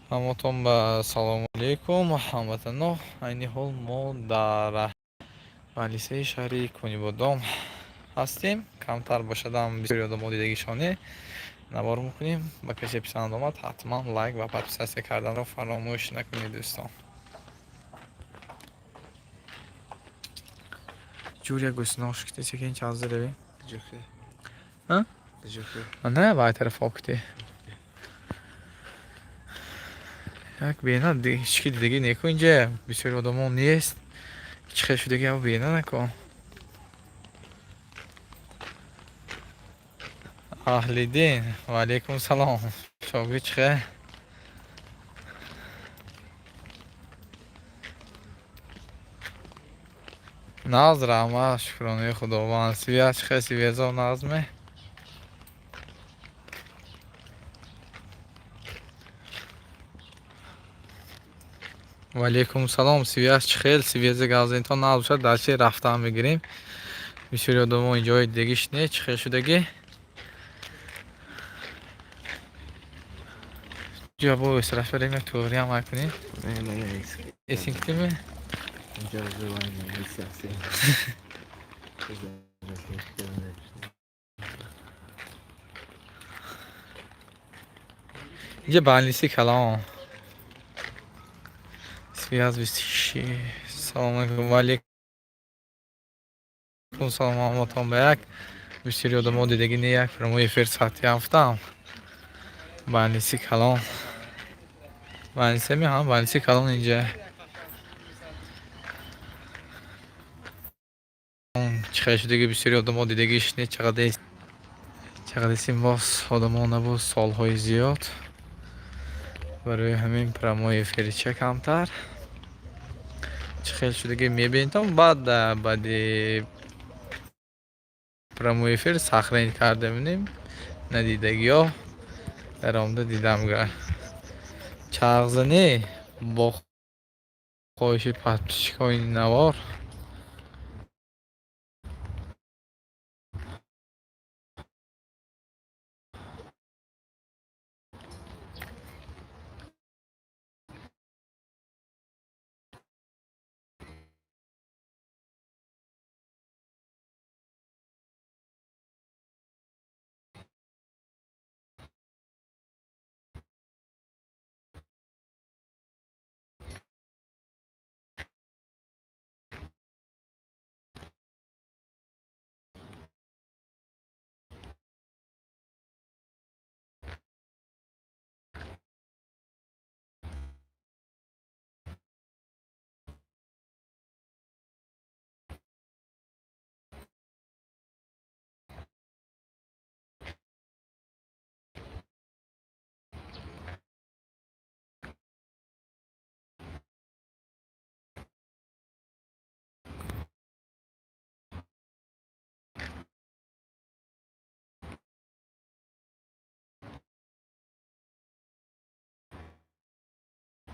Ҳамотон ба салому алейкум, ҳамватано. Айни ҳол мо дар малисаи шаҳри Конибодом ҳастем. Камтар бошадам, бисёри одамо дидагишоне навор мекунем. Ба касе писанд омад, ҳатман лайк ва подписаться карданро фаромӯш накунед, дӯстон. Ҷур як гӯснош ките секин чаздареви. Не, вай тарафо ките. Як бена ҳички дидагӣ неку, инҷа бисёри одамо нест. Ҳеч хел шудаги бена наку. Аҳлиддин, ва алейкум салом. Шогирд, чӣ хел? Нағз, раҳмат, шукронаи Худованд. Связь чӣ хел, связо нағзме? Ва алейкум салом. Связь чӣ хел? Связи газентон нағз бошад, дар чи рафтан мегирем. Бисёри одамо инҷои дидагиш не, чӣ хел шудагӣ? Ҷо бо исраф барем, як туғриам ай кунем. Эсин китиме? Инҷа больниси калон. Связь 26. Салом алейкум. Ва алейкум салом, ҳаматон ба як. Бисёри одамо дидагӣ не, як прямой эфир соати ҳафтам. Больниси калон. Больниса ми ҳам больниси калон инҷа. Чӣ хел шудаги, бисёри одамо дидагиш не, чақадесим боз одамо набуд солҳои зиёд. Барои ҳамин прямой эфирча камтар. Чӣ хел шудаги мебинедтон, баъд баъди прямой эфир сохранить карда мебинем. Надидагиҳо даромада дидам га. Чархзанӣ бо хоҳиши подписчикои навор.